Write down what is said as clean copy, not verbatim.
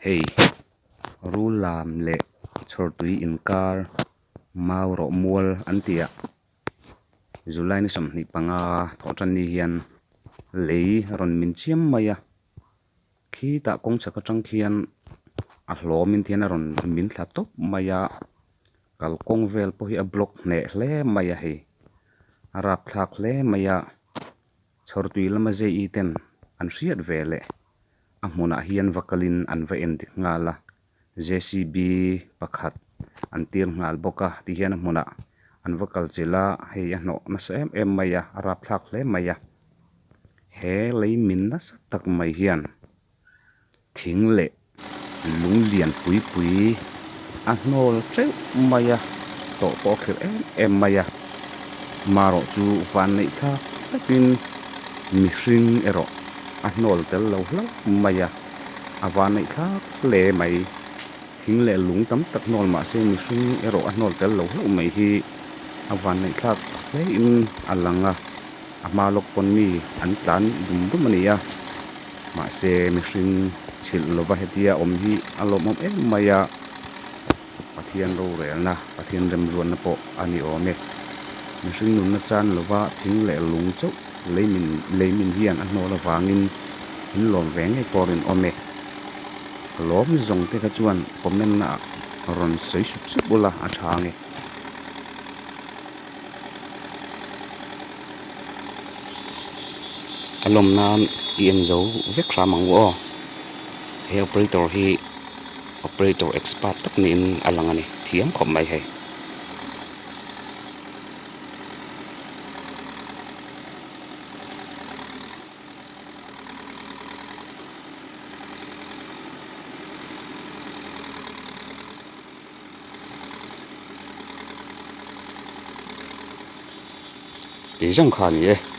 Hei rul lam leh chhawrtui inkar mau rawh mual an tih ah July ni 25 thawhtan ni hian lei rawn min chiam mai a, khitah kawng chhak atang khian a hlawmin te hian a rawn min thla tawp mai a, kalkawng vel pawh hi a block hneh hle mai a hei a rapthlak hle mai a, chhawrtui lama zei ten an hriat ve leh. A hmunah hian va kalin an va en dik nghal a, JCB pakhat an tir nghal bawk a tihian a hmunah an va kal chilh a, hei a hnawh nasa em em mai a, a rapthlak hle mai a. He lei min nasa tak mai hian thing leh lung lian pui pui a hnawl teuh mai a, tawh pawh a khirh em em mai a, marawh chu vanneih thlak takin mihring erawh a hnawl tel lo hlauh mai a, a vanneih thlak hle mai. Thing leh lung tam tak hnawl mah se mihring erawh a hnawl tel lo hlauh mai hi a vanneih thlak hlein a lang a, a hma lawk pawn mi an tlan dum dum a ni a. Mahse mihring chhilh lova hetia awm hi a lawmawm em mai a, Pathian rorelna, Pathian remruatna pawh a ni awm e. Mihring nunna chan lova thing leh lung chauh leimin leimin hian a hnawl avangin in lawm ve ngei pawh rinawm e. A lawm zawng te kha chuan comment na ah rawn sawi sup sup ula a tha ang e. A lawm nan i en zo vek hram ang u aw. He operator hi operator expert tak niin a lang a ni thiam khawp mai hei. Tih zawng kha a ni e.